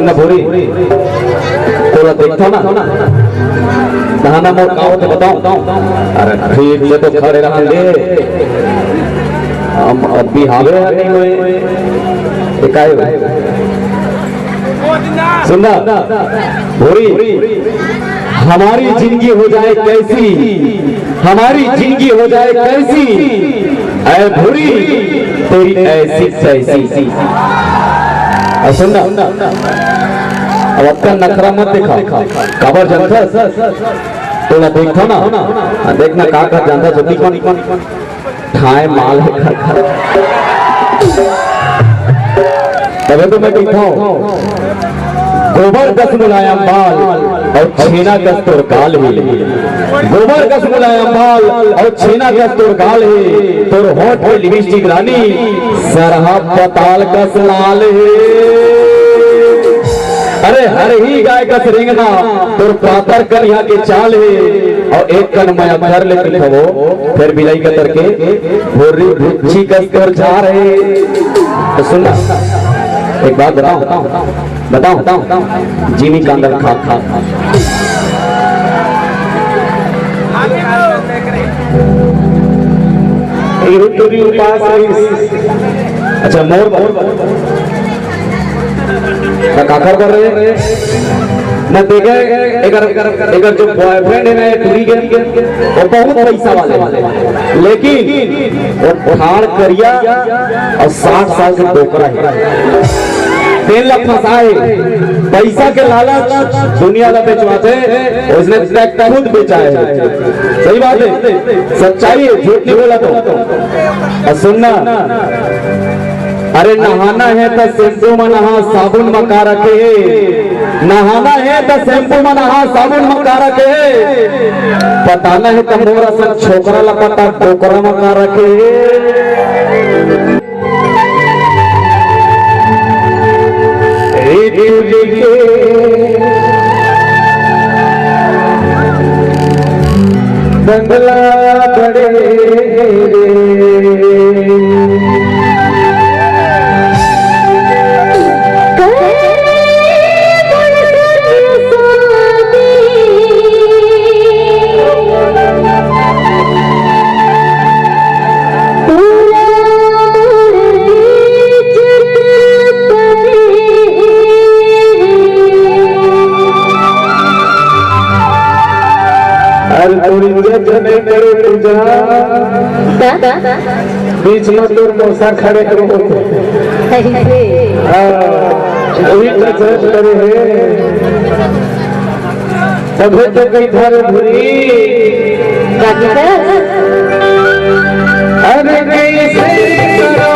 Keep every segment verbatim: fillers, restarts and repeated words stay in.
ना भूरी, तोला देखथव ना, नहाना मोर का होथे बतावव? अरे ठीक से तो खड़े रहन दे, हम अभी हावे या नहीं होए, ये काहे होए? सुन ना भूरी, हमारी जिंदगी हो जाए कैसी, हमारी जिंदगी हो जाए कैसी, ऐ भूरी तेरी ऐसी तैसी। अउ सुन ना, अब अतका नखरा मत देखा, काबर जानथस? तोला देखथव ना, देखना का का जानथस, ओती कोन ठाय माल हे। तभे तो मैं कहता हूँ, गोबर कस मुलायम बाल अउ छेना कस तोर गाल हे। गोबर कस मुलायम बाल अउ छेना कस तोर गाल हे। तोर होंठ के लिपस्टिक रानी सरहा पताल कस लाल हे। अरे हरही गाय कस रेंगना तोर पातर कनिहा के चाल हे। अउ एक कन मया कर ले पिथवो, फेर बिलाई कतर के भोरी भुच्ची कस तोर झार हे। तो सुन ना, एक बात बतावव, बतावव, बतावव, जिमी कांदा ल खा, खा, खा। ये टूरी उपास रहिस। अच्छा, मोर बर। त काखर बर रहे? मैं देखे, एकर, एकर जो boyfriend हे ना, ये टूरी के, वो बहुत पैसा वाले, लेकिन वो ठाड़ करिया अउ साठ साल के डोकरा हे। तेन ला फंसाए, पैसा के लालच दुनिया ला बेचवाथे, उसने खुद बेचा हे। सही बात हे, सच्चाई हे, झूठ नहीं बोला तो। अउ सुन ना, अरे नहाना हे त shampoo म नहा, साबुन म का रखे हे? नहाना हे त shampoo म नहा, साबुन म का रखे हे? पटाना हे त मोर असन छोकरा ला पटा, डोकरा म का रखे हे? ए टूरी के बंगला बड़े रे। अरे तोर इज्जत नहीं करे पूजा। का? बीच में तोर मौसा खड़े हो। ऐसे। हाँ, वही तो जज करे हे। तभे तो कही थारे भूरी। का कहत? अरे कैसे करो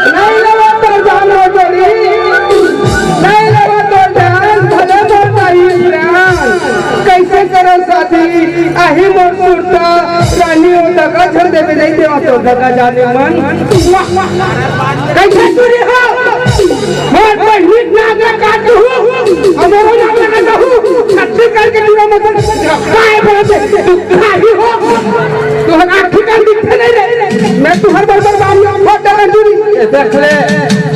नहीं लेवा तोर जान हो जोड़ी, नहीं लेवा तोर जान, भले मोर दाई प्राण। कैसे करो शादी, आही मोर सुरता, रानी ओ दगा झन देवे नहीं देवा तोर दगा जाने मन। कैसे चोरी हो? मोर बहिनी ना दे काट हूँ, हमरो ना लगा दहू, छत्तीसगढ़ के पूरा मतलब काय बोलते, तू खाही हो? तू हर आखिर का दिखते नहीं रे। मैं तुहर बरबर बाम में फोड़ डाला दूरी। ए, देख ले,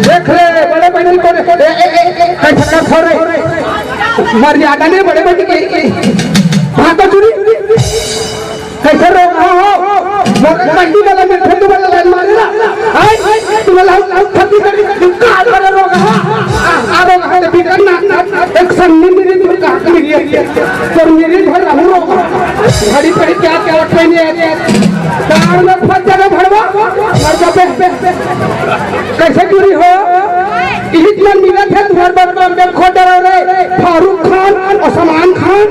देख ले, बड़े बहनी को रे। ए, ए, ए, ए, कैसे कर फोड़ रहे? मर्यादा नहीं बड़े बहनी की। भाग तो दूरी। कैसे रोग हो? मोर कंडी वाला में फंदू वाला लाइन मारे ना। हाय, तू वाला हम खत्म कर दे। तू काल वाला रोग हो। आ, आ रोग हो, तो बिगड़ ना। एक सन्नी मेरी तू का मेरी है। तो मेरी भर रहू रोग। घड़ी पे क्या क्या रखे नहीं है। दाढ़ में फंस जावे भड़वा, मर जाबे। कैसे चोरी हो? इही मन मिलत हे, तुहर बर बम बम खोटा रहे, फारूक खान और सलमान खान।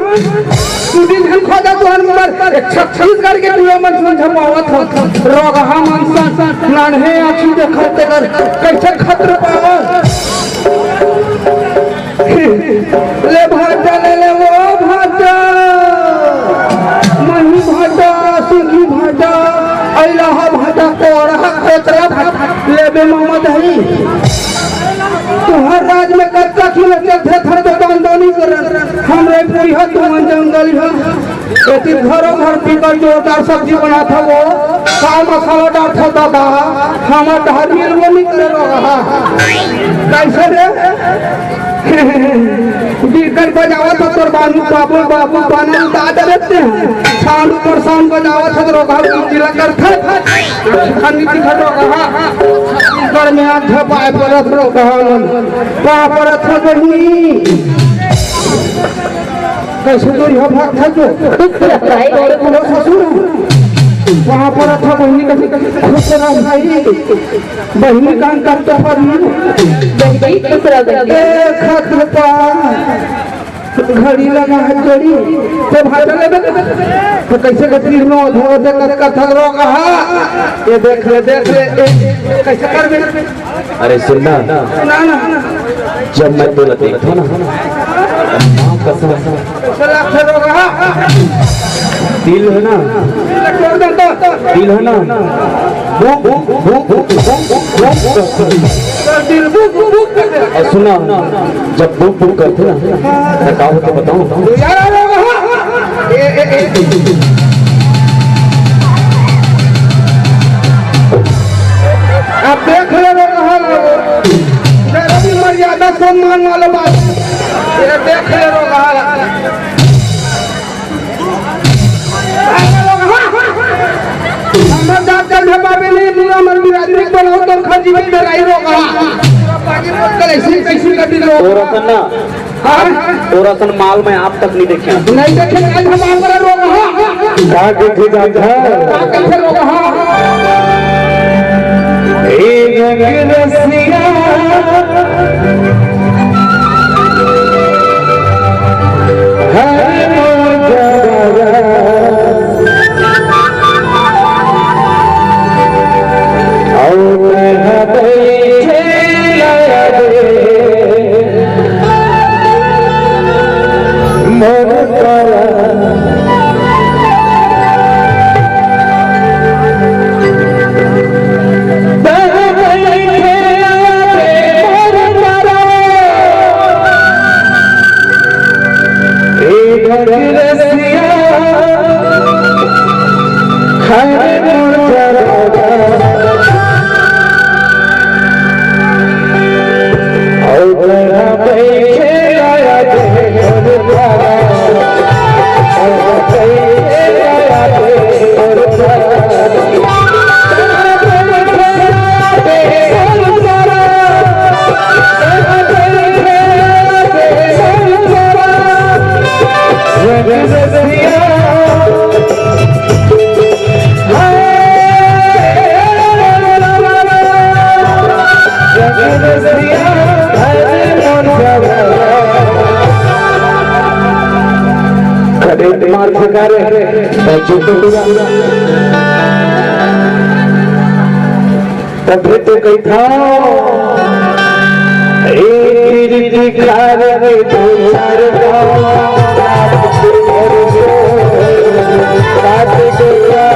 तू दिन हम खोटा, तुहर मर छत्तीसगढ़ के टूरा मन सुन झपावत हो। रोगहा मन सन, नान्हे आँखी देखत तेकर, कैसे खत्र पावत? ले भाटा, ले ले वो भाटा, मही भाटा, सुखी भाटा, अइलाहा भाटा, कोरहा, कोतरा भाटा, लेबे ममत हई। तुहर राज में कच्चा खिला चलथे, थर तो बांधो नहीं करन। हमरे पूरी हद तुमन जंगल ह। एती घरो घर पीकर जोरदार सब्जी बनात हवो। का मसाला डालत हव दादा? हमर डहर मिलबो नहीं करे रोगहा। कैसे रे? बीकट बजावत हो तोर बाबू, बाबू, बाबू, पाना उतार देते हैं। साउंड ऊपर साउंड बजावत हो तो रोगहा जिला करथे। खानी की खटो कहा। छत्तीसगढ़ में आंख झपाए परत रोगहा मन। पा परत हो बहिनी। कैसे तो यह भाग था जो? तू पूरा प्राइड और पूरा ससुर। वहाँ पर था बहिनी कभी कभी खुश रह भाई। बहिनी काम करता पर नहीं। बहिनी खुश रह बहिनी। ए खतपा। घड़ी लगा है घड़ी। तो भाटा लेबे। तो कैसे के तीर में धो दे कर कथा रोगहा। ये देख ले, देख ले। ए, कैसे करबे? अरे सुन ना, ना, ना, ना। जब मैं तोला देखथों ना, माँ कसम। चला, फिर रोगहा। दिल है ना, दिल तोड़ दे तो। दिल है ना, वो, वो, वो, वो, वो, वो, वो, वो, दिल वो, वो, वो, वो, और सुना, जब बुक बुक करथे ना, त का होथे बताओ? यार, आ रहा है। ए, ए, ए। आप देख ले रहे हो, जरा भी मर्यादा सम्मान वाला बात। ये देख ले रहे हो। हमर जात जन है बाबे नहीं, पूरा मन बिरादरी बनाओ तो खर्ची में डराई रोगहा। कल ऐसी, ऐसी कभी लोग। और अपन ना, हाँ? और अपन माल में आप तक नहीं देखे। नहीं देखे, आज हम आप पर रोगहा। का देखे जात है? का देखे रोगहा? ए रंग रसिया। अरे, तब तो कही था, एक रीति कार के दो चार गाँव, बात के क्या